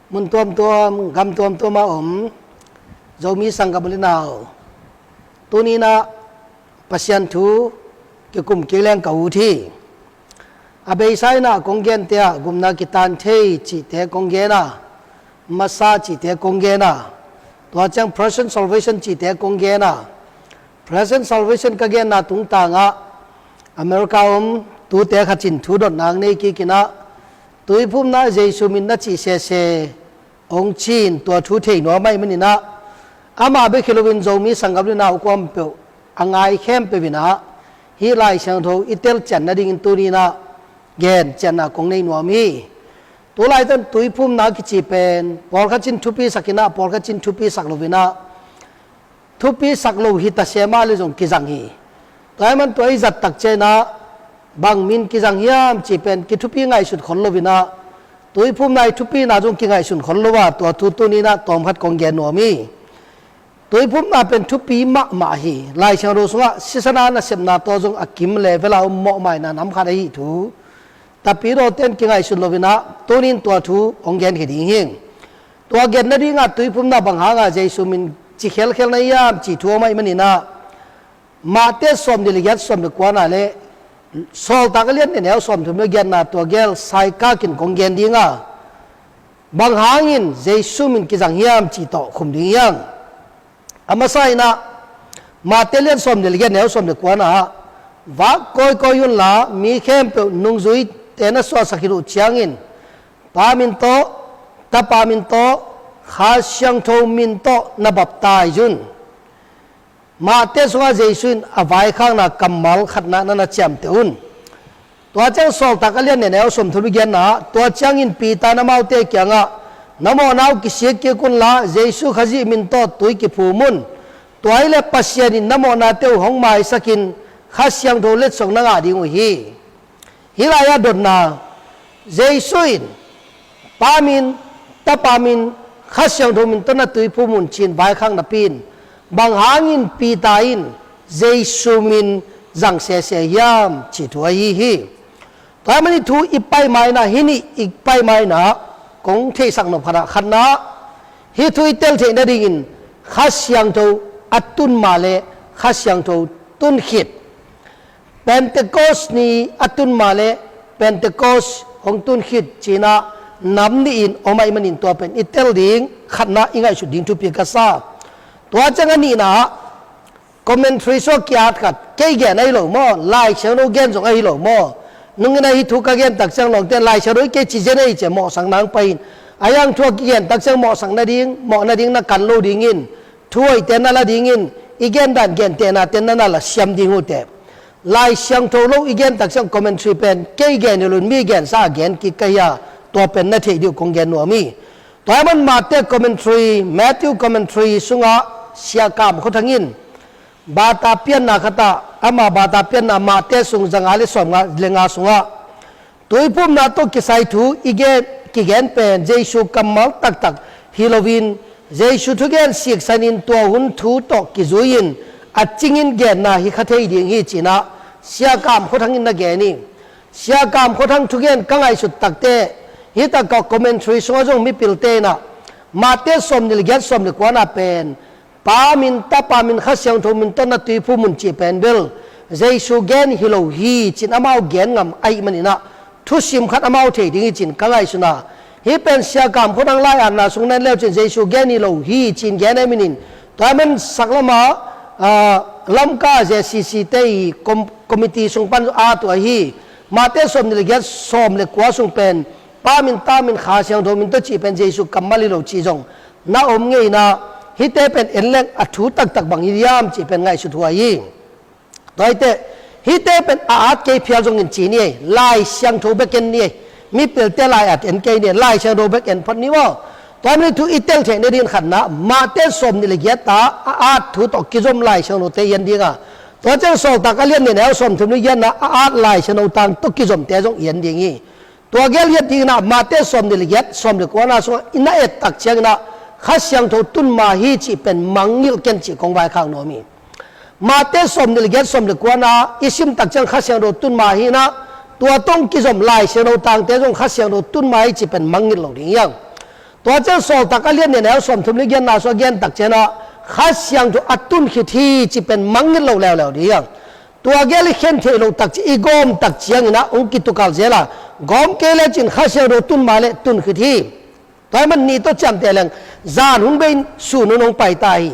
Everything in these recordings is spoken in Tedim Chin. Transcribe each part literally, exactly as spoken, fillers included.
Mun tuamtuam, gam tuamtuam a om Zomi sanggam u le nau, tuni-in ah Pasian thu kikum kik leng ka ut hi. A beisa-in ah kong gente ah gupna kitan thei cihte kong gen a, masa cihte kong gen a, tua ciang present salvation cihte kong gen a, present salvation ka genna tungtangah America om tute khat in thu dotna nei kik in ah, tuiphumna Jesu min na cih sese hong ci-in tua thu thei nuam ahih manin ah, amah bek hi loin Zomi sanggam le nau kuampeuh a ngai khempeuh in ah hih Lai Siangtho i tel cian nadingin tuni-in ah gen cianna kong nei nuam hi. Tulaitan tuiphumna kici pen pawlkhat in thupisak in ah, pawlkhat in thupisak lo in ah, thupisak lo hi ta se mah le zong kizang hi. Tua ahih man tua i zat tak ciangin ah bang min kizang hiam cih pen kithupi ngaihsut khol lo in ah, tuiphumna i thupina zong kingaihsun khol lo a, tua thu tuni-in ah tawmkhat kong gen nuam hi. Tuiphumna pen thupi mahmah hi. Lai Siangtho sungah sisan a nasepna tawh zong a kim level a om mawhmaina nam khat ahi thu Tapidawte in kingaihsun lo in ah, tuni-in tua thu hong gen hi ding hi. Tua gen nadingah tuiphumna bang hangah Jesu min ci khelkhel na hiam cih thu om ahih manin ah, Matthai sawmnih le giat, sawm le kuana le Sawltak a lian nih, a neu sawmthum le giatna tua gel saikak in kong gen ding a, bang hangin Jesu min kizang hiam cih tawh khum ding hi hang. A masa-in ah, Matthai lian sawmnih le giat, neu sawm le kuana ah, vak kawikawi unla, mi khempeuh nungzuite na suahsak khit uh ciangin Pa min tawh, Tapa min tawh, Kha Siangtho min tawh na baptize un. Matthai sungah Jesu in a vaikhakna kammal khatna na na ciamteh un. Tua ciang Sawltak a lian nih, a neu sawmthum le giatna ah, tua ciangin Peter in amaute kiangah, na mawhna uh kisik kik unla, Jesu Khazih min tawh tui kiphum un. Tua hileh Pasian in na mawhnate uh hong maisakin Kha Siangtho letsong na ngah ding uh hi. Hih lai-ah dotna, Jesu in Pa min, Tapa min, Kha Siangtho min tawh na tuiphum un ci-in vaikhak napi-in, bang hangin Peter in Jesu min zang sese hiam cih thu ahi hi. Tua ahih manin thu i pai ma-in ah, hih nih i pai ma-in ah kong theihsak nop khat ah, khatna, hih thu i tel theih nadingin Kha Siangtho a tun ma le Kha Siangtho tun khit, Pentecost ni a tun ma le Pentecost hong tun khit ci-in ah nam nih in om ahih manin tua pen i tel ding khatna i ngaihsut ding thupi ka sa. Tua ciang a nihna ah, commentary sungah ki-at khat, kei gen ahi lo maw, Lai Siangtho gen zong ahi lo maw, nungin ah hih thu ka gen tak ciang lawngte in Lai Siangtho hi kei ci zen ahi ci-a mawhsak nang pai in, a hiang thu a kigen tak ciang mawhsak nading, mawh nading na kan lo dingin, thu hoihte na la dingin, i gen dan gentehnate na na la siam ding uh teh. Lai Siangtho lo i gen tak ciang commentary pen kei gen hi lo in mi gensa a gen kik ka hi a, tua pen na theih ding uh kong gen nuam hi. Tua ahih man Matthai commentary, Matthew commentary sungah Sia Kam Khua Thang in bata pianna khat ah, ama bata pianna Matthai sung zanga le sawmnga le nga sungah, tuiphumna tawh kisai thu i gen, kigen pen Jesu kammal taktak hi loin, Jesu thugen siksanin tua hun thu tawh kizui-in a cingin genna hi kha thei ding hi ci-in ah Sia Kam Khua Thang in na gen hi. Sia Kam Khua Thang thugen ka ngaihsut takteh, hih takah commentary sungah zong mipilte in ah Matthai sawmnih le giat, sawm le kuana pen Pa min, Tapa min, Kha Siangtho min tawh na tuiphum un cih pen bel Jesu gen hi lo hi ci-in amau gen ngam ahih manin ah, thusim khat amau thei ding hi ci-in ka ngaihsun a. Hih pen Sia Kam Khua Thang lai-atna sung na en leu cin Jesu gen hi lo hi ci-in gen ahih manin, tua ahih man saklam ah, ah, Lamka Z C C te i com-, committee sung pan at uh ahi. Matthai sawmnih le giat, sawm le kua sung pen Pa min, Tapa min, Kha Siangtho min tawh cih pen Jesu kammal hi lo cih zong na om ngei in ah, hihte pen en leng a thu taktak bang hi hiam cih pen ngaihsut huai hi. Tua hi teh, hihte pen a at kei phial zongin ci ni ei, Lai Siangtho bek en ni ei. Mipilte lai-at en kei ni ei, Lai Siangtho bek en phot ni maw. Tua ahih manin thu i tel theih nadingin khatna, Matthai sawmnih le giat a at thu tawh kizom Lai Siangthote i en ding a, tua ciang Sawltak a lian nih, a neu sawmthum le giatna a at Lai Siangtho tang tawh kizomte zong i en ding hi. Tua gel i et dingin ah Matthai sawmnih le giat, sawm le kuana sungah i na et tak ciangin ah Kha Siangtho tun ma hi cih pen mangngilh ken cih kong vaikhak nuam hi. Matthai sawmnih le giat, sawm le kuana i sim tak ciang Kha Siangtho tun ma hi in ah, tua tawh kizom Lai Siangtho tangte zong Kha Siangtho tun ma hi cih pen mangngilh lo ding hi hang. Tua ciang Sawltak a lian nih a neu sawmthum le giatna sung a gen tak ciangin ah Kha Siangtho a tun khit hi cih pen mangngilh lo leuleu ding. Tua gel i khen theih loh tak ciang, i gawm tak ciangin ah hong kitukal zel a, gawm kei lecin Kha Siangtho tun mah leh tun khit hi. Tua ahih manin nih tawh ciamteh leng zan hong bei in sun hun hong pai ta hi.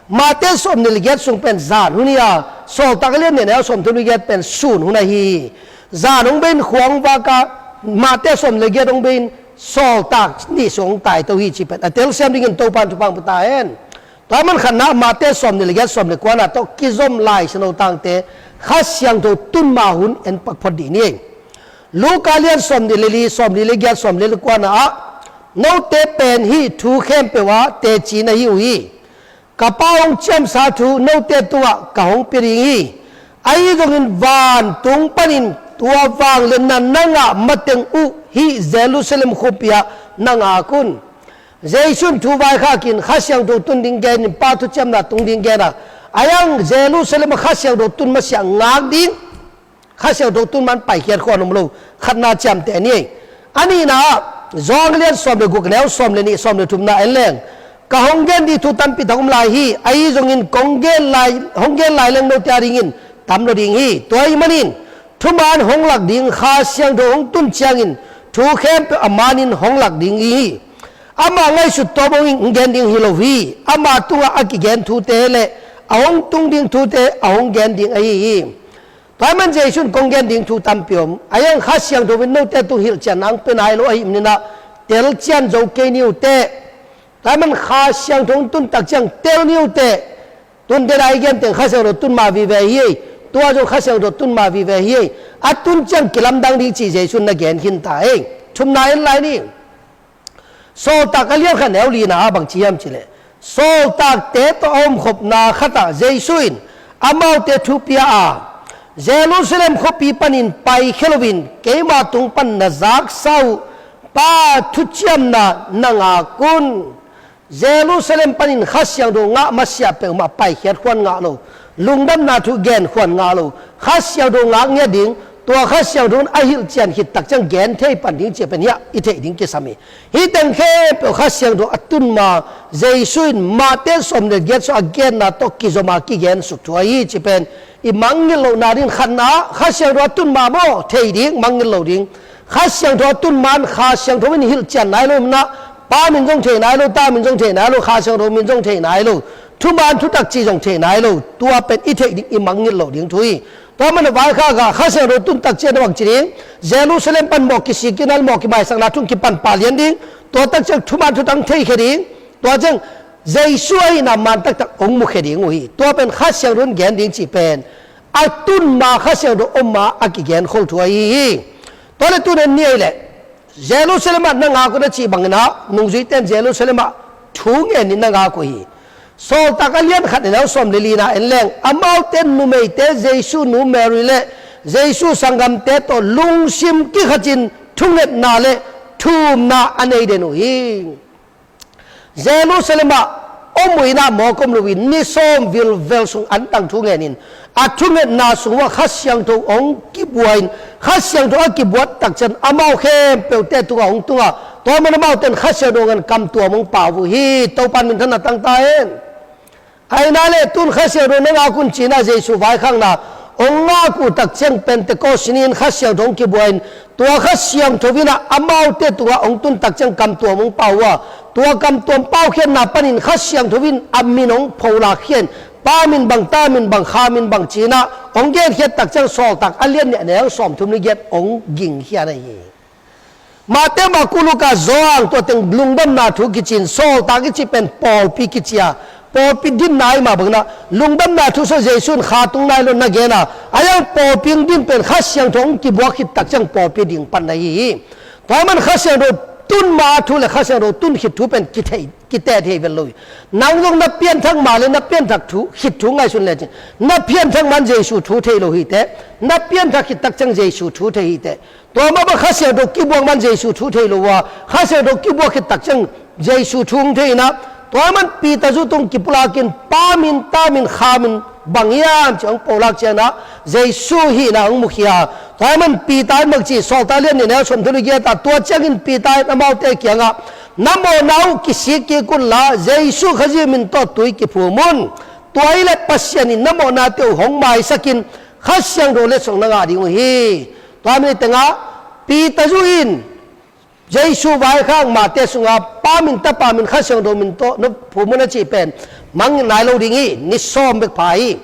Matthai sawmnih le giat sung pen zan hun hi a, Sawltak a lian nih a neu sawmthum le giat pen sun hun ahi hi. Zan hong bei in khua hong vak a, Matthai sawmnih le giat hong bei in Sawltak nih sung hong taito hi cih pen a telsiam dingin Topa'n thupha hong pia ta hen. Tua ahih manin khatna Matthai sawmnih le giat, sawmnih le kuana tawh kizom Lai Siangtho tangte Kha Siangtho tun ma hun en pak phot dih ni. Luka lian sawmnih le li, sawmnih le giat, sawmnih le kuana ah, note pen hih thu khempeuh ah teci na hi uh hi. Ka Pa hong ciamsa thu note tungah ka hong pia ding hi. Ahi zongin vantung panin tua vangliatna na ngah mateng uh hih Jerusalem khuapi ah na ngak un. Jesu in thu vaikhak in Kha Siangtho tun ding genin, Pa thuciamna tung ding gen a, a iang Jerusalem ah Kha Siangtho tun masiah ngak ding, Kha Siangtho tun man paikhiat khua om lo, khatna ciamteh ni. A nihna ah, Johan lian sawm le guk, neu sawm le nih, sawm le thumna en leng, ka hong gen ding thu tampi tak om lai hi. Ahi zongin kong gen lai, hong gen lai leng note a dingin tam lo ding hi. Tua ahih manin thuman hong lak ding Kha Siangtho hong tun ciangin thu khempeuh a manin hong lak ding hi. Amah ngaihsut tawp hong gen ding hi lo hi. Amah tungah a kigen thute le a hong tung ding thute a hong gen ding ahi hi. Tua ahih manin Jesu in kong gen ding thu tampi om. A iang Kha Siangtho in note tung hilhcian nang pe nai lo ahih manin ah telcian zo kei ni uh teh. Tua ahih manin Kha Siangtho hong tun tak ciang tel ni uh teh. Tun den a i gen teng Kha Siangtho tun ma vive hi. Tua zong Kha Siangtho tun ma vive hi. A tun ciang kilamdang ding cih Jesu in na gen khin ta hi. Thumna en lai ni. Sawltak a lian khat, neu lina ah bang ci hiam cih leh, sawltakte tawh a omkhopna khatah Jesu in amaute thu pia a, Jerusalem khuapi panin paikhia loin keima tung pan na zaksa uh Pa thuciamna na ngak un. Jerusalem panin Kha Siangtho ngah masiah peuhmah paikhiat khuan ngah lo, lungdamna thu gen khuan ngah lo, Kha Siangtho ngak ngiat ding, tua Kha Siangtho in a hilhcian khit tak ciang gen thei pan ding cih pen hiah i theih ding kisam hi. Hih teng khempeuh Kha Siangtho a tun ma, Jesu in Matthai sawm le giat sung a genna tawh kizom a kigen suk thu ahi cih pen i mangngilh lohna dingin khatna ah Kha Siangtho a tun ma maw thei ding, mangngilh lo ding. Kha Siangtho a tun man Kha Siangtho in hilhcian nai lo, himna Pa min zong thei nai lo, Ta min zong thei nai lo, Kha Siangtho min zong thei nai lo, thuman thutak cih zong thei nai lo. Tua pen i theih ding, i mangngilh loh ding thu hi. Tua man a vaikhak a Kha Siangtho tun tak ciang a bang ci ding, Jerusalem pan mawh kisik in a mawh kimaisakna thu hong kipan pah lian ding. Tua tak ciang thuman thutak hong theikhia ding. Tua ciang Jesu ahihna man taktak hong mukhia ding uh hi. Tua pen Kha Siangtho in gen ding cih pen a tun ma Kha Siangtho om ma a kigen khol thu ahi hi. Tua le tun en ni ei leh, Jerusalem ah na ngak un a cih bangin ah nungzuite in Jerusalem ah thu ngenin na ngak uh hi. Sawltak a lian khat, a neu sawm le lina en leng, amaute in numeite Jesu nu Mary le Jesu sanggamte tawh lungsim kikhatin thungetna le thumna a nei den uh hi. Jerusalem ah om uh in ah mawk om loin ni sawm vilvel sung antang thu ngenin a thungetna sung uah Kha Siangtho hong kibua in Kha Siangtho a kibuat tak ciang amau khempeuhte tungah hong tung a, tua man amaute in Kha Siangtho ngan kamtuam hong pau uh hi. Topa'n minthanna tang ta hen. Ahi na le tun Kha Siangtho na ngak un ci-in ah Jesu vaikhakna hong ngak uh tak ciang Pentecost ni-in Kha Siangtho hong kibua in tua Kha Siangtho in ah amaute tungah hong tun tak ciang kamtuam hong pau uh a, tua kamtuam paukhiatna panin Kha Siangtho in a min hong pholakkhia in Pa min bang, Ta min bang, Kha min bang ci-in ah hong genkhiat tak ciang Sawltak a lian nih, a neu sawmthum le giat hong gingkhia na hi. Matthai, Marka, Luka, Johan, tua teng lungdamna thu kici in, sawltak i cih pen pawlpi kici a, pawlpi dinna ahih mah bangin ah lungdamna thu sung Jesu in kha tung nai lo na gen a, a iang pawlpi hong din pen Kha Siangtho hong kibuak khit tak ciang pawlpi ding pan na hi hi. Tua man Kha Siangtho tun ma thu le Kha Siangtho tun khit thu pen kithei, kiteh thei vel lo hi. Nang zong na pianthak ma le na pianthak thu, khit thu ngaihsun lecin, na pianthak man Jesu thu thei lo hi teh, na pianthak khit tak ciang Jesu thu thei hi teh. Tua mah bang Kha Siangtho kibuak man Jesu thu thei lo a, Kha Siangtho kibuak khit tak ciang Jesu thu hong thei in ah, tua man Peter zu tung kipulak in Pa min, Ta min, Kha min bang hiam ci hong pulak ciangin ah Jesu hihna hong mukhia. Tua man Peter in bang ci, Sawltak lian nih, a neu sawmthum le giat ah, tua ciangin Peter in amaute kiangah, Na mawhna uh kisik kik unla, Jesu Khazih min tawh tui kiphum un. Tua hileh Pasian in na mawhnate uh hong maisakin Kha Siangtho letsong na ngah ding uh hi. Tua min tengah Peter zu in Jesu vaikhak mahte sungah Pa min, Tapa min, Kha Siangtho min tawh na phum un a cih pen mang nai lo ding hi, ni sawm bek pha hi.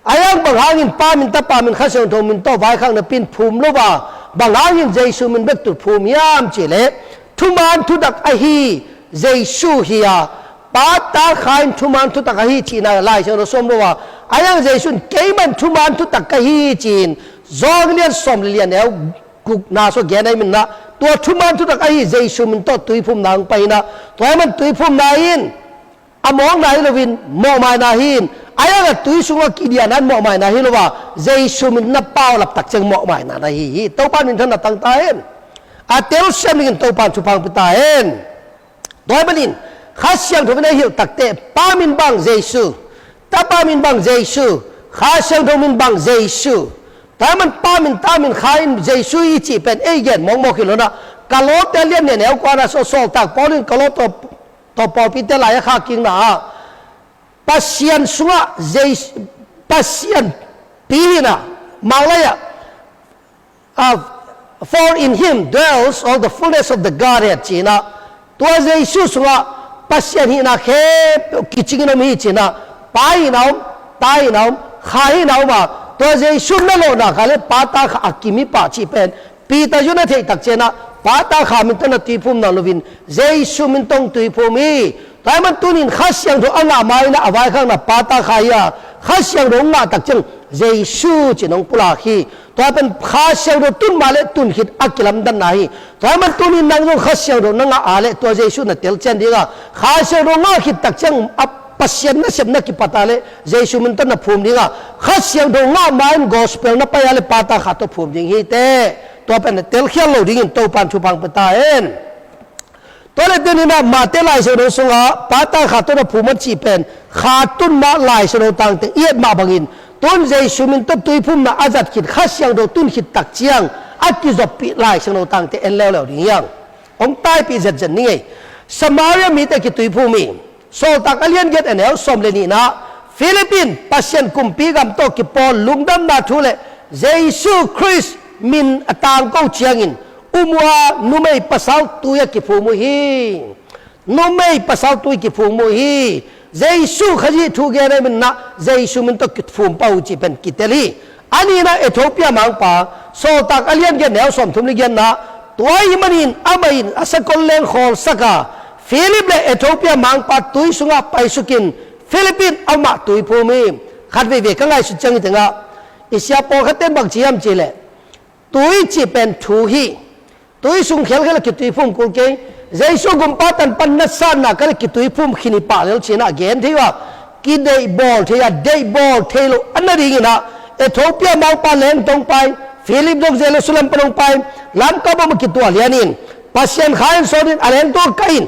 Ahi hang bang hangin Pa min, Tapa min, Kha Siangtho min tawh vaikhak napi in phum lo a, bang hangin Jesu min bek tawh phum hiam cih leh, thuman thutak ahi Jesu hi a, Pa, Ta, Kha in thuman thutak ahi cihna Lai Siangtho sawm lo a, ahi hang Jesu in keiman thuman thutak ka hi ci-in John lian sawm le li a neu gukna sung gen ahih manin ah, tua thuman thutak ahi Jesu min tawh tuiphumna hong pai in ah, tua ahih man tuiphumna in a mawkna hi loin mawhmaina hi in, ahi hang a tui sungah kidiahna in mawhmaina hi lo a, Jesu min na paulap tak ciang mawhmaina na hi hi. Topa in minthanna tang ta hen. A telsiam dingin Topa in thupha hong pia ta hen. Tua ahih manin Kha Siangtho in a hilh takteh, Pa min bang Jesu, Tapa min bang Jesu, Kha Siangtho min bang Jesu. Tua ahih man Pa min, Ta min, Kha in Jesu i cih pen ei gen mawkmawk hi lo in ah, Kolose lian nih a neu kua na, Sawltak Paul in Kolose tawh pawlpite lai a khak kikna ah Pasian sungah Jesu, Pasian pi hi in ah, Manglai ah, ah, "For in him dwells all the fullness of the Godhead," ci-in ah, tua Jesu sungah Pasian hihna khempeuh kicingin om hi ci-in ah, Pa hihna om, Ta hihna om, Kha hihna om a, tua Jesu na lawhna kha le Pa, Ta, Kha a kimi pah cih pen Peter zu in a theih tak ciang ah, Pa, Ta, Kha min tawh na tuiphum nawn loin Jesu min tawh hong tuiphum hi. Tua ahih man tuni in Kha Siangtho a ngah ma-in ah a vaikhakna Pa, Ta, Kha hi a, Kha Siangtho hong ngah tak ciang Jesu ci-in hong pulak hi. Tua pen Kha Siangtho tun ma leh tun khit a kilamdanna hi. Tua ahih man tuni in nang zong Kha Siangtho na ngah a leh tua Jesu na telcian ding a, Kha Siangtho ngah khit tak ciang a Pasian nasepna kipat a leh Jesu min tawh na phum ding a, Kha Siangtho ngah ma-in gospel na pai a leh Pa, Ta, Kha tawh phum ding hi teh. Tua pen na telkhial lo dingin Topa in thupha hong pia ta hen. Tua leh tuni in ah Mate Lai Siangtho sungah Pa, Ta, Kha tawh na phum a cih pen Kha tun mah Lai Siangtho tangte i et mah bangin, tun Jesu min tawh tuiphumna a zat khit Kha Siangtho tun khit tak ciang a kizoppih Lai Siangtho tangte en leuleu ding hi hang. Hong taipih zetzet ning ei. Samaria mite kituiphum hi. Sawltak a lian giat a neu sawm le nihna ah, Philip in Pasian kumpi gam tawh kipawl lungdamna thu le Jesu Khrist min a tangko ciangin um uh a, numei pasal tui a kiphum uh hi. Numei pasal tui kiphum uh hi. Jesu Khazih thu gen ahih manin ah Jesu min tawh kiphum pah uh cih pen kitel hi. A nihna Ethiopia mangpa, Sawltak a lian giat neu sawmthum le giatna, tua ahih manin amah in a sakol leng khawlsak a, Philip le Ethiopia mangpa tui sungah paisukin Philip in amah tuiphum hi. Khat veivei ka ngaihsut ciang hi tengah, i sia pawlkhatte in bang ci hiam cih leh, tui cih pen thu hi. Tui sung khelkhel a kituiphum kul kei. Jesu gumpa tanpa na sanna ka leh kituiphum khin hi pah lel ci-in ah gen thei uh a, kideihbawl thei a, deihbawl thei lo a na dingin ah Ethiopia mangpa lengtong pai, Philip zong Jerusalem pan hong pai, lamkam ah kitual lianin Pasian Kha in sawt in a lengtung ah kai in,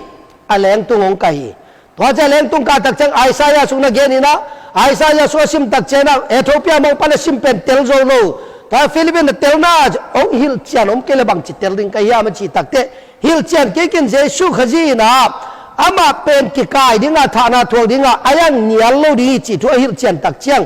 a lengtung hong kai hi. Tua ciang lengtung kah tak ciang Isaiah sung na gen in ah, Isaiah sung a sim tak ciang ah Ethiopia mangpa na sim pen tel zo lo. Tua Philip in a telna hong hilhcian om kei leh bangci tel ding ka hiam a cih takteh, hilhcian kik in Jesu Khazih in ah amah pen kikai ding a, thahna thuak ding a, a iang nial lo ding hi cih thu a hilhcian tak ciang,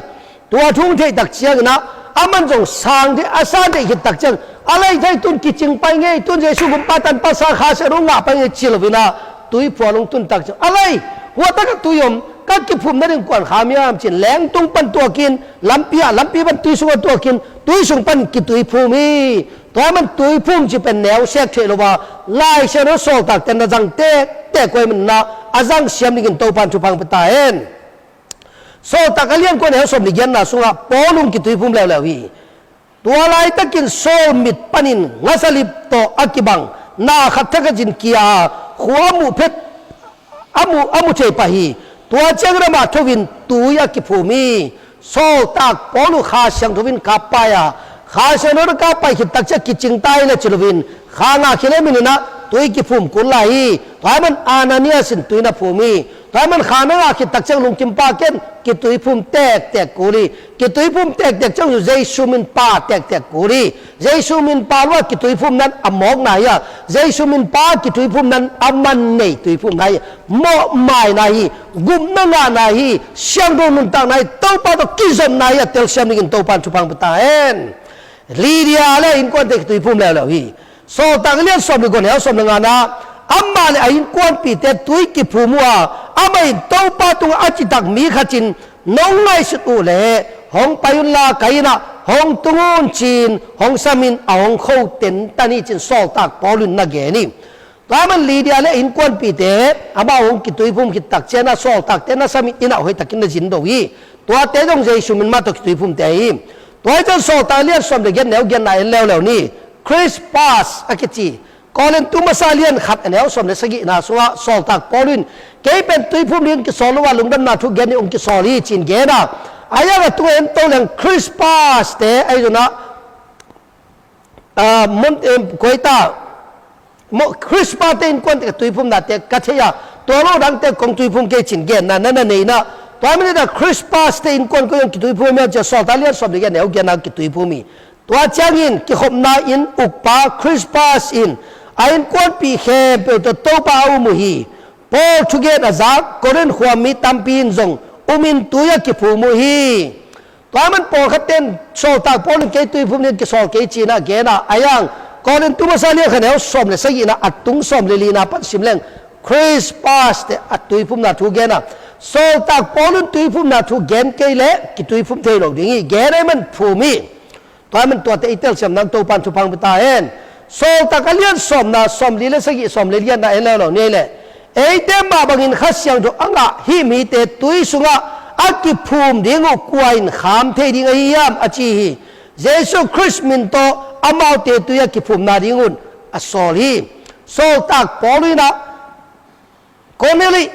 tua thu hong theih tak ciangin ah, aman zong sang thei, a san thei khit tak ciang, a lei thei tun kicing pai ngei, tun Jesu gumpa tanpa sa Kha Siangtho ngah pai ngei ci loin ah, tui phual hong tun tak ciang, a lei, hua tak ah tui om, ka kiphum nading kuan kham hiam ci-in lengtung pan tuakin, lampi ah, lampi pan tui sungah tuakin, tui sung pan kituiphum hi. Tua ahih man tuiphum cih pen neu sek theih lo a, Lai Siangtho Sawltakte na zang tektek uh ahih manin ah, a zang siam dingin Topa in thupha hong pia ta hen. Sawltak a lian kua neu sawm le giatna sungah Paul hong kituiphum leuleu hi. Tua laitakin Saul mit panin ngasalip tawh a kibang na khat thakhatin kia a, khua a muh phet, a muh, a muh thei pah hi. Tua ciangin amah tho-in tui a kiphum hi. Sawltak Paul uh Kha Siangtho in kap pai a, Kha Siangtho in a kap pai khit tak ciang kicing ta hi leh ci loin, kha ngah khit leh manin ah tui kiphum kul lai hi. Tua ahih man Ananias in tui na phum hi. Tua man kha na ngah khit tak ciang lungkim pah ken, kituiphum tektek kul hi. Kituiphum tektek ciang Jesu min pha tektek kul hi. Jesu min pha lua kituiphum nan a mawkna hi a, Jesu min pha kituiphum nan a man nei tuiphum na hi. Mawhmaina hi, gupna ngahna hi, siangtho nuntakna hi, Topa tawh kizopna hi a, telsiam dingin Topa in thupha hong pia ta hen. Lydia le innkuante kituiphum leuleu hi. Sawltak a lian sawm le guk, a neu sawm le ngana, amah le a innkuanpihte tui kiphum uh a, amah in Topa tungah a citak mi khat in, nong ngaihsut uh leh hong pai unla, ka innah hong tung un, ci-in hong samin a hong kho tentan hi, ci-in sawltak Paul in na gen hi. Tua man Lydia le innkuanpihte amau hong kituiphum khit tak ciangin sawltakte na samin innah hoihtakin na zin do hi. Tuate zong Jesu min mah tawh kituiphumte hi. Tua hi ciang Sawltak a lian sawm le giat, neu giatna en leuleu ni. Crispas a kici, Korin tu masa lian khat, a neu sawm le sagihna sungah sawltak Paul in, kei pen tuiphum ding kisawl lo a, lungdamna thu gen ding hong kisawl hi, ci-in gen a, a yang a tung en to leng Crispas te ahi zongin, ah, mun, em, koi ta, mo, Crispas te innkuan te tuiphumnate ka thei a, tua lo dangte kong tuiphum kei, ci-in genna na na nei na. Tua man in ah Crispas te innkuan koi hong kituiphum hiam ci-a Sawltak a lian sawm le giat, a neu giatna kituiphum hi. Tua ciangin kikhopna inn ukpa Crispas in a innkuanpih khempeuh tawh Topa a um uh hi. Paul thugen a zak Korin khuami tampi in zong umin tui a kiphum uh hi. Tua man pawlkhatte in sawltak Paul in kei tuiphum ding kisawl kei, ci-in ah gen a, a yang Korin tu masa lian khat, a neu sawm le sagihna a tung sawm le lina pan sim leng Crispas te a tuiphumna thu gen a, sawltak Paul in tuiphumna thu gen kei leh kituiphum thei lo ding hi. Gen ahih man phum hi. Tua man tuate i telsiam nang Topa in thupha hong pia ta hen. Sawltak a lian sawmna, sawmli le sagih, sawm le giatna en leuleu ni leh, eite mah bangin Kha Siangtho a ngah hih mite tui sungah a kiphum ding uh kua in kham thei ding ahi hiam, a ci hi. Jesu Khrist min tawh amaute tui a kiphumna ding un a sawl hi. Sawltak Paul in ah Korneli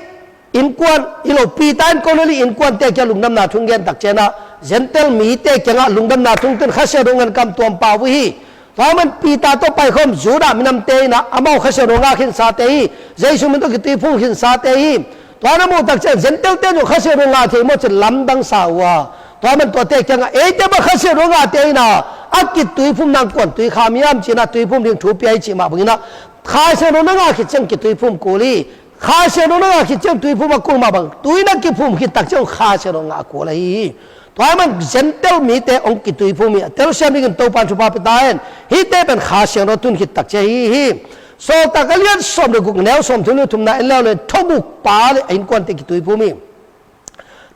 innkuan, hi lo, Peter in Korneli innkuante kiang lungdamna thu hong gen tak ciangin ah, Gentile mite kiangah lungdamna thu hong tun Kha Siangtho in kam tuam pah uh hi. Tua man Peter tawh paikhawm Judah minamte in ah amau Kha Siangtho ngah khinsate hi. Jesu min tawh kituiphum khinsate hi. Tua na muh tak ciang Gentile te zong Kha Siangtho ngah thei maw, ci-in lamdang sa uh a. Tua man tuate kiangah eite bang Kha Siangtho ngahte in ah a kituiphum nang kua in tui kham hiam, ci-in ah tuiphum ding thu pia hi cih mah bangin ah Kha Siangtho na ngah khit ciang kituiphum kul hi. Kha Siangtho na ngah khit ciang tuiphum a kul mah bang, tui na kiphum khit tak ciang Kha Siangtho ngah kul ahi hi. Tua man Gentile mite hong kituiphum hi. A telsiam dingin Topa in thupha pia ta hen. Hihte pen Kha Siangtho tun khit tak ciang ahi hi. Sawltak a lian sawm le guk, a neu sawmthum le thumna en leuleu, thongukpa le a innkuante kituiphum hi.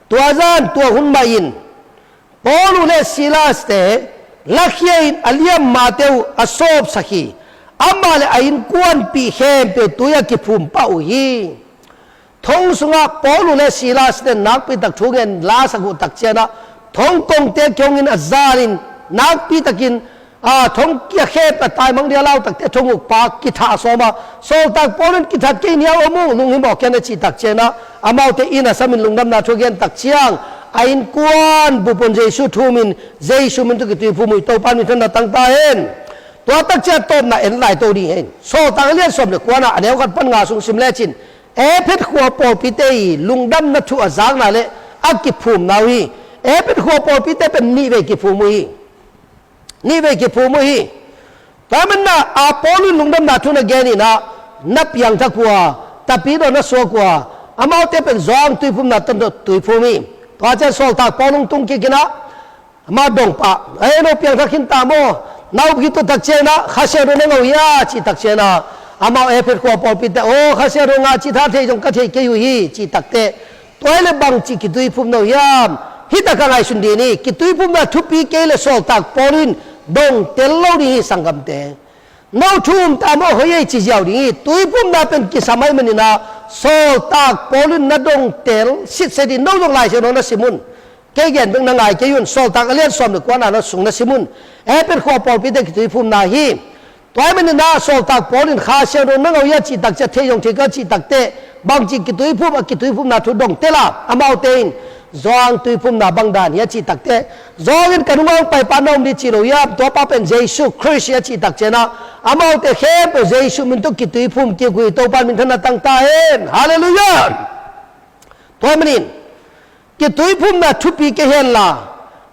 Tua zan tua hun mah in Paul uh le Silas te lakhia in a liammate uh a sawpsak hi. Amah le a innkuanpih khempeuh tui a kiphum pah uh hi. Thong sungah Paul uh le Silas te nakpi tak thu ngen lasak uh tak ciangin ah, thong kongte kihongin a zan in nakpi takin, a, thong kia khep a taimang dia lau takte thongukpa kithah sawm a, sawltak Paul in kithat kei ni a, om uh, lunghimawh ken, a cih tak ciangin ah, amaute inn a samin lungdamna thu a gen tak ciang, a innkuan bup un Jesu thu-um in, Jesu min tawh kituiphum uh hi. Topa in minthanna tang ta hen. Tua tak ciang tawpna en lai to ding hen. Sawltak a lian sawm le kuana, a neu khat pan nga sung sim lecin, Efesa khua pawlpite i lungdamna thu a zakna le a kiphumna uh hi. Efesa khua pawlpite pen nihvei kiphum uh hi. Nihvei kiphum uh hi. Tua man in ah, a Paul in lungdamna thu na gen in ah, na piangthak uh a, tapidaw na suak uh a, amaute pen Johan tuiphumna tawh tuiphum hi. Tua ciang sawltak Paul hong tung kik in ah, amah dong pah, "Ei, no piangthak khin ta maw? Na up khit uh tak ciangin ah Kha Siangtho na ngah uh hia?" cih tak ciangin ah, amau Efesa khua pawlpite, "Aw, Kha Siangtho ngah cih tha thei zong ka thei kei uh hi," cih tak teh, "Tua hi leh bangci kituiphum na uh hiam?" Hih tak ah ngaihsun dih ni, kituiphumna thupi kei leh sawltak Paul in dongtel lo ding hi, sanggamte. No thu um ta maw, hoih ei ci ziau ding hi. Tuiphumna pen kisam ahih manin ah, sawltak Paul in na dongtel sitset hi. No zong Lai Siangtho na sim un. Kei gen bek na ngai kei un. Sawltak a lian sawm le kuana na sung na sim un. Efesa khua pawlpite kituiphumna hi. Tua ahih manin ah, sawltak Paul in Kha Siangtho na ngah uh hia cih tak ciang, thei zong thei kei cih tak teh, bangci kituiphum, a kituiphumna thu dongtel a, amaute in Johan tuiphumna bang dan hia cih tak teh, Johan in ka nungah hong paipa na om ding ci lo hiam? Tua pa pen Jesu Khrist hia cih tak ciangin ah, amaute khempeuh Jesu min tawh kituiphum kik uh hi. Topa in minthanna tang ta hen. Halleluiah. Tua manin kituiphumna thupi kei henla,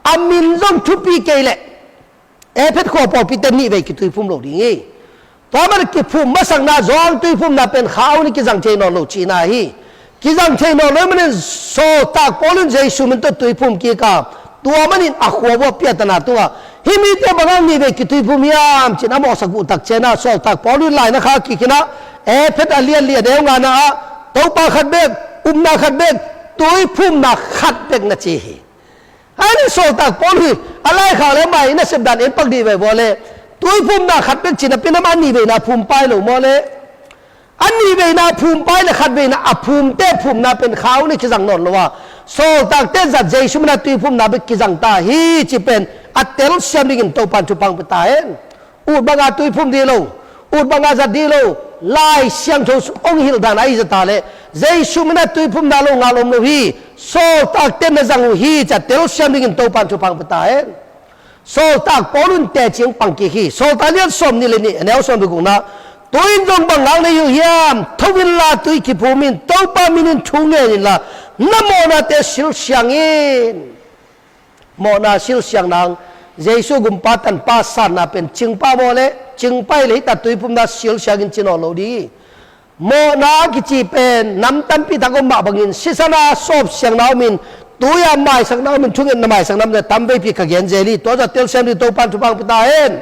a min zong thupi kei leh Efesa khua pawlpite nih vei kituiphum lo ding hi. Tua manin kiphum masakna Johan tuiphumna pen kha un kizang thei nawn lo cihna hi. Kizang thei nawn lo manin Sawltak Paul in Jesu min tawh tuiphum kik a, tua manin a khua vuah piatana tungah hih mite bang hang nih vei kituiphum hiam ci-in a mawhsak uh tak ciangin ah Sawltak Paul in laina kha kik in ah Efesa a lian li a neu ngana ah Topa khat bek, upna khat bek, tuiphumna khat bek na ci hi. Ahi zongin Sawltak Paul hi a laikhak le mah i nasep dan en pak dih veve leh tuiphumna khat bek cih napi-in amah a nih veina phum pai lo maw leh? A nih veina phum pai le khat veina a phumte phumna pen kha un kizang nawn lo a, sawltakte zat Jesu min a tuiphumna bek kizang ta hi cih pen a telsiam dingin Topa in thupha hong pia ta hen. Ut banga tuiphum dih lo, ut banga zat dih lo, Lai Siangtho sung hong hilh dan ahi zata leh Jesu min a tuiphumna lo ngal om lo hi. Sawltakte na zang uh hi ci-a telsiam dingin Topa in thupha hong pia ta hen. Sawltak Paul in teci hong pang kik hi. Sawltak lian sawmnih le nih a neu sawm le gukna, tu-in zong bang hang na hi uh hiam? Tho inla tui kiphum in, Topa min in thu ngen inla na mawhnate silsiang in. Mawhna silsiang nang, Jesu gumpa tanpa sanna pen cingpa maw leh? Cingpa hi leh hih ta tuiphumna silsiang in ci nawn lo dih. Mawhna kici pen nam tampi tak om mah bangin sisan a sawpsiangna om in, tui-a maisakna om in, thungetna maisakna om in, tam veipi ka gen zel hi. Tua zah telsiam dingin Topa in thupha hong pia ta hen.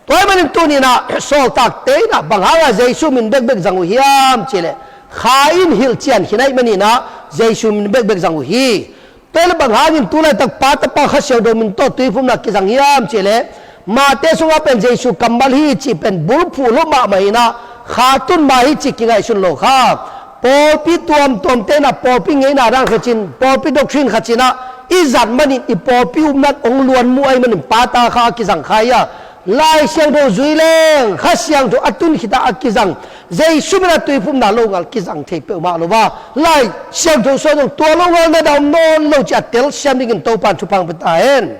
Tua ahih manin tuni-in ah sawltakte in ah bang hanga Jesu min bekbek zang uh hiam cih leh kha in hilh cian khin ahih manin ah Jesu min bekbek zang uh hi. Tua leh bang hangin tu laitak Pa, Tapa, Kha Siangtho min tawh tuiphumna kizang hiam cih leh Matthai sungah pen Jesu kammal hi cih pen bulphuh lo mahmah in ah kha tun mah hi cih kingaihsun lo kha. Pawlpi tuamtuamte in ah pawlpi ngeina dan khat in, pawlpi doctrine khat in ah i zat manin i pawlpi upna in hong luan muh ahih manin Pa, Ta, Kha a kizang kha hi a, Lai Siangtho zui leng Kha Siangtho a tun khit a a kizang Jesu min a tuiphumna lo ngal kizang thei peuhmah lo a, Lai Siangtho sung zong tua lo ngal na dam nawn lo cih a telsiam dingin Topa in thupha hong pia ta hen.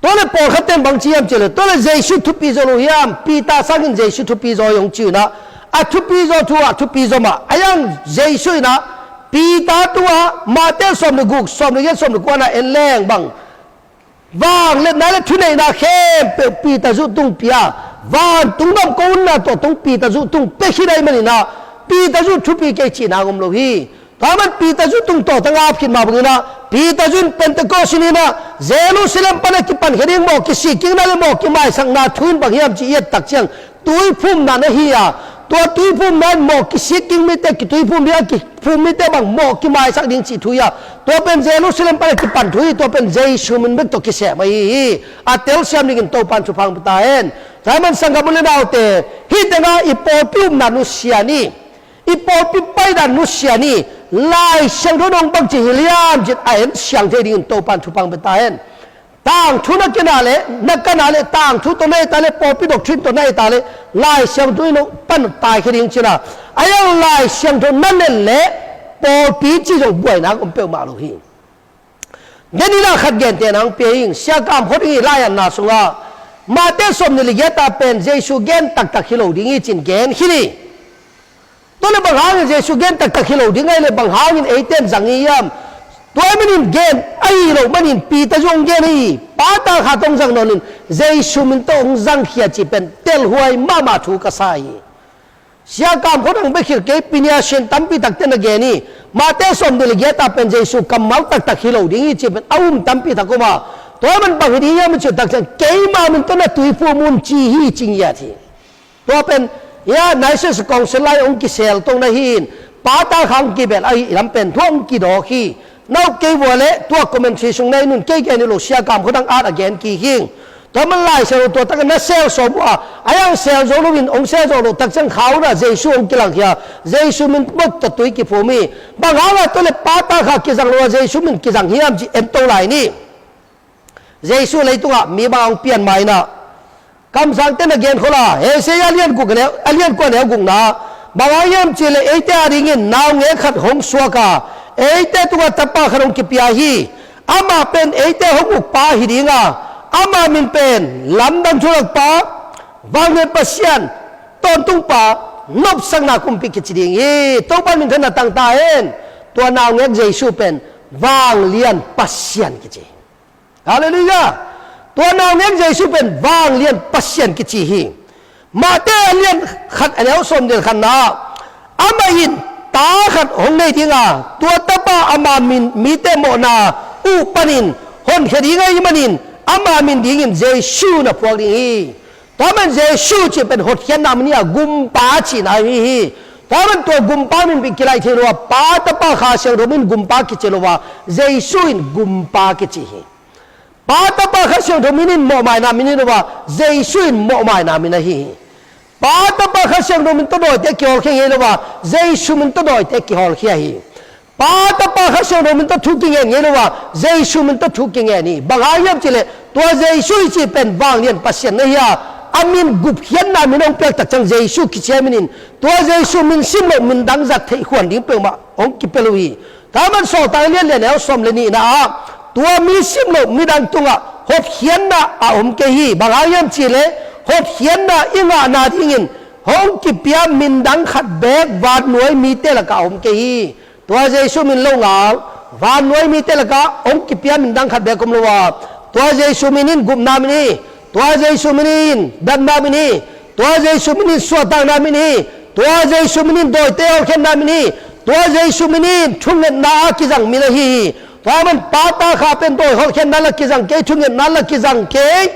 Tua leh pawlkhatte in bang ci hiam cih leh, tua leh Jesu thupi zaw lo hiam? Peter sangin Jesu thupi zaw hi hong ci uh in ah, a thupi zaw thu ah thupi zaw mah. Ahi zongin Jesu in ah Peter tungah Matthai sawm le guk, sawm le giat, sawm le kua na en leng bang, vangliatna le thuneihna khempeuh Peter zuh tung pia, vantung gam kong utna tawh tung Peter zuh tung pia khin ahih manin ah Peter zuh thupi kei cihna hong om lo hi. Tua ahih manin Peter zuh tung tawh tang a ap khit mah bangin ah Peter zuh in Pentecost ni-in ah Jerusalem pan a kipan khia ding mawh kisikkikna le mawh kimaisakna thu in bang hiam cih i et tak ciang tuiphumna na hi a, tua tuiphumna in mawh kisikkik mite, kituiphum ding a kiphum mite bang mawh kimaisak ding cih thu hi a, tua pen Jerusalem pan a kipan thu hi. Tua pen Jesu min bek tawh kisem ahi hi. A telsiam dingin Topa in thupha hong pia ta hen. Tua ahih manin sanggam u le naute, hih tengah i pawlpi upna nusia ni, i pawlpi paidan nusia ni, Lai Siangtho in hong bangci hilh hiam cih a en siang thei dingin Topa in thupha hong pia ta hen. Tangthu na kena leh, na kana leh, tangthu tawh na et a leh, pawlpi doctrine tawh na et a leh, Lai Siangtho in hong pan taikhia ding cihna. Ahi zongin Lai Siangtho na let leh pawlpi cih zong buaina om peuhmah lo hi. Denin ah khat gentehna hong pia ing. Sia Kam Khaw Ding i laiatna sungah Matthai sawmnih le giat ah pen Jesu gen taktak hi lo ding hi ci-in gen khin hi. Tua leh bang hangin Jesu gen taktak hi lo ding ahih leh bang hangin eite in zang i hiam? Tua ahih manin gen ahi lo manin Peter zuh hong gen hi. Pa, Ta, Kha tawh hong zang nawn in Jesu min tawh hong zangkhia cih pen telhuai mahmah thu ka sa hi. Sia Kam Khaw Ding bek hi kei, Piniasin tampi takte na gen hi. Matthai sawmnih le giat ah pen Jesu kammal taktak hi lo ding hi cih pen a um tampi tak om a, tua ahih manin bang hi ding hiam i cih tak ciang keima min tawh na tuiphum un ci hi ci ngiat hi. Tua pen, ya, Nicaea Council lai hong kisel tong na hi in, Pa, Ta, Kha hong kibel ahi lam pen tua hong kidawk hi. Na up kei vua leh tua commentary sung na en un, kei gen hi lo, Sia Kam Khaw Ding at a gen kik hi. Tua man Lai Siangtho tua tak a na sel sawm uh a, ahi zongin sel zo lo in, hong sel zo lo tak ciang kha un ah Jesu hong kilangkhia, Jesu min bek tawh tui kiphum hi. Bang hang a tua leh Pa, Ta, Kha kizang lo a Jesu min kizang hiam cih en to lai ni. Jesu leitungah mi bang hong pian ma in ah, kamsangte na gen khol a, Isaiah a lian guk a neu, a lian kua neu gukna, bang hang hiam cih leh eite adingin naungek khat hong suak a, eite tungah tapa khat hong kipia hi. Amah pen eite hong ukpa hi ding a, ama min pen Lamdang Thulakpa, Vanglian Pasian, Tawntungpa, Nopsakna Kumpi kici ding hi. Topa in minthanna tang ta hen. Tua naungek Jesu pen vanglian Pasian kici hi. Halleluiah. Tua naungek Jesu pen vanglian Pasian kici hi. Matthai a lian khat a neu sawm le khatna ah, amah in ta khat hong nei ding a, tua tapa ama min mite mawhna uh panin honkhia ding ahih manin ama min dingin Jesu na phuak ding hi. Tua man Jesu cih pen hotkhiatna min hi a, gumpa cihna hi hi. Tua man tua gumpa min bek kilaih thei lo a, Pa, Tapa, Kha Siangtho min gumpa kici lo a, Jesu in gumpa kici hi. Pa, Tapa, Kha Siangtho min in mawhmaina min hi lo a, Jesu in mawhmaina min ahi hi. Pa, Tapa, Kha Siangtho min tawh dawite kihawlkhia ngei lo a, Jesu min tawh dawite kihawlkhia hi. Pa, Tapa, Kha Siangtho min tawh thu kingen ngei lo a, Jesu min tawh thu kingen hi. Bang hang hiam cih leh tua Jesu i cih pen vanglian Pasian na hi a, a min gupkhiatna min hong piak tak ciang Jesu kici a min in, tua Jesu min sim loh min dang zat theih khuan ding peuhmah hong kipia lo hi. Tua man Sawltak a lian li a neu sawm le nihna ah, tua mi sim loh midang tungah hotkhiatna a om kei hi. Bang hang hiam cih leh hotkhiatna i ngahna dingin hong kipia min dang khat beek vannuai mite lakah a om kei hi. Tua Jesu min lo ngal, vannuai mite lakah hong kipia min dang khat beek om lo a, tua Jesu min in gupna min hi. Tua Jesu min in damna min hi. Tua Jesu min in suahtakna min hi. Tua Jesu min in dawite hawlkhiatna min hi. Tua Jesu min in thungetna a kizang min ahi hi. Tua man Pa, Ta, Kha pen dawi hawlkhiatna la kizang kei, thungetna la kizang kei,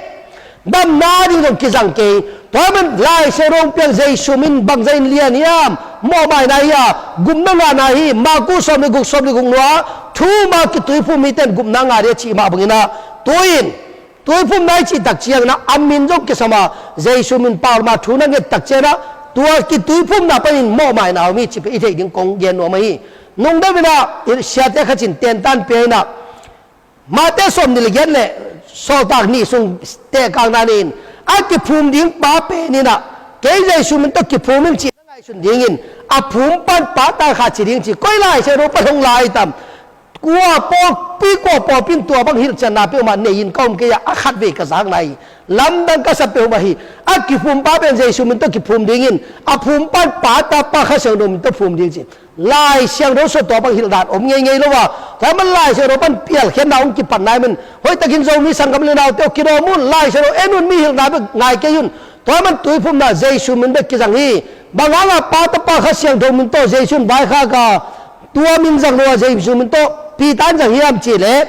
damna ding zong kizang kei. Tua man Lai Siangtho hong piak Jesu min bangzah in lian hiam, mawhmaina hi a, gupna ngahna hi. Marku sawm le guk, sawm le guk nuai ah, thu ma kituiphum mite in gupna ngah ding a cih mah bangin ah, tu-in tuiphumna i cih tak ciangin ah a min zong kisam a, Jesu min pau lama thu na nget tak ciangin ah tua kituiphumna panin mawhmaina om hi cih pen i theih ding kong gen nuam ahi. Nungdam in ah siate khat in tentan pia in ah, Matthai sawmnih le giat le Sawltak nih sung tehkakna ni in, a kiphum ding pa pen in ah, kei Jesu min tawh kiphum ing cih na ngaihsun dingin, a phum pan Pa, Ta, Kha ci ding ci, koi Lai Siangtho pan hong la tam? Kua pawlpi, kua pawlpi in tua bang hilhcianna peuhmah nei in ka om kei a, a khatvei ka zakna hi. Lamdang ka sa peuhmah hi. A kiphum pa pen Jesu min tawh kiphum dingin, a phum pan Pa, Tapa, Kha Siangtho min tawh phum ding ci. Lai Siangtho sung tua bang hilh dan om ngeingei lo a, tua man Lai Siangtho pan pialkhiatna hong kipatna hi man. Hoihtakin Zomi sanggam le naute aw, kidawm un, Lai Siangtho en un, mi hilhna bek ngai kei un. Tua man tuiphumna Jesu min bek kizang hi. Bang hangah Pa, Tapa, Kha Siangtho min tawh Jesu in vaikhak a, tua min zang lo a Jesu min tawh Peter in zang hiam cih leh,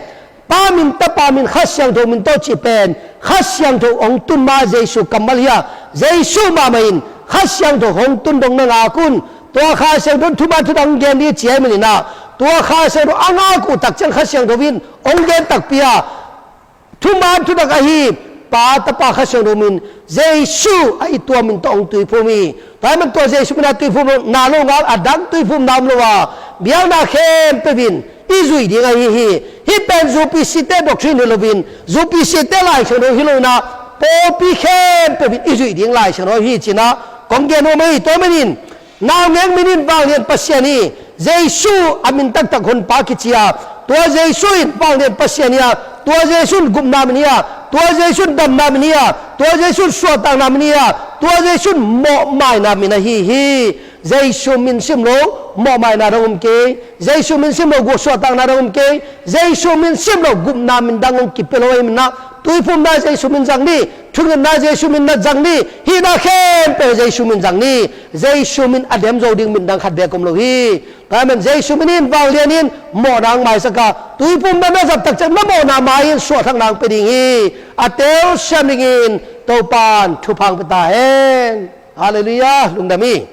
Pa min, Tapa min, Kha Siangtho min tawh cih pen Kha Siangtho hong tun ma Jesu kammal hi a, Jesu mahmah in Kha Siangtho hong tun dong na ngak un. Tua Kha Siangtho in thuman thutak hong gen ding ci ahih manin ah, tua Kha Siangtho a ngak uh tak ciang Kha Siangtho in hong gen takpi a, thuman thutak ahi Pa, Tapa, Kha Siangtho min, Jesu ahi tua min tawh hong tuiphum hi. Tua ahih man tua Jesu min a tuiphumna lo ngal a dang tuiphumna om lo a, biakna khempeuh in i zuih ding ahi hi. Hih pen U P C te doctrine hi loin, U P C te Lai Siangtho hi lo in ah, pawlpi khempeuh in i zuih ding Lai Siangtho hi ci-in ah kong gen nuam ahi. Tua manin naungek min in vanglian Pasian hi. Jesu a min taktak honpa kici a, tua Jesu in vanglian Pasian hi a, tua Jesu in gupna min hi a, tua Jesu in damna min hi a, tua Jesu in suahtakna min hi a, tua Jesu in mawhmaina min ahi hi. Jesu min sim lo mawhmaina dang om kei. Jesu min sim lo suahtakna dang om kei. Jesu min sim lo gupna min dang hong kipia lo ahih manin ah, tuiphumna Jesu min zang ni, thungetna Jesu min na zang ni, hihna khempeuh Jesu min zang ni. Jesu min a dem zo ding min dang khat beek om lo hi. Tua ahih man Jesu min in vanglian in mawhna hong maisak a, tuiphumna na zat tak ciang na mawhna mai-in suahtakna hong pia ding hi. A telsiam dingin Topa'n thupha hong pia ta hen. Halleluiah. Lungdam hi.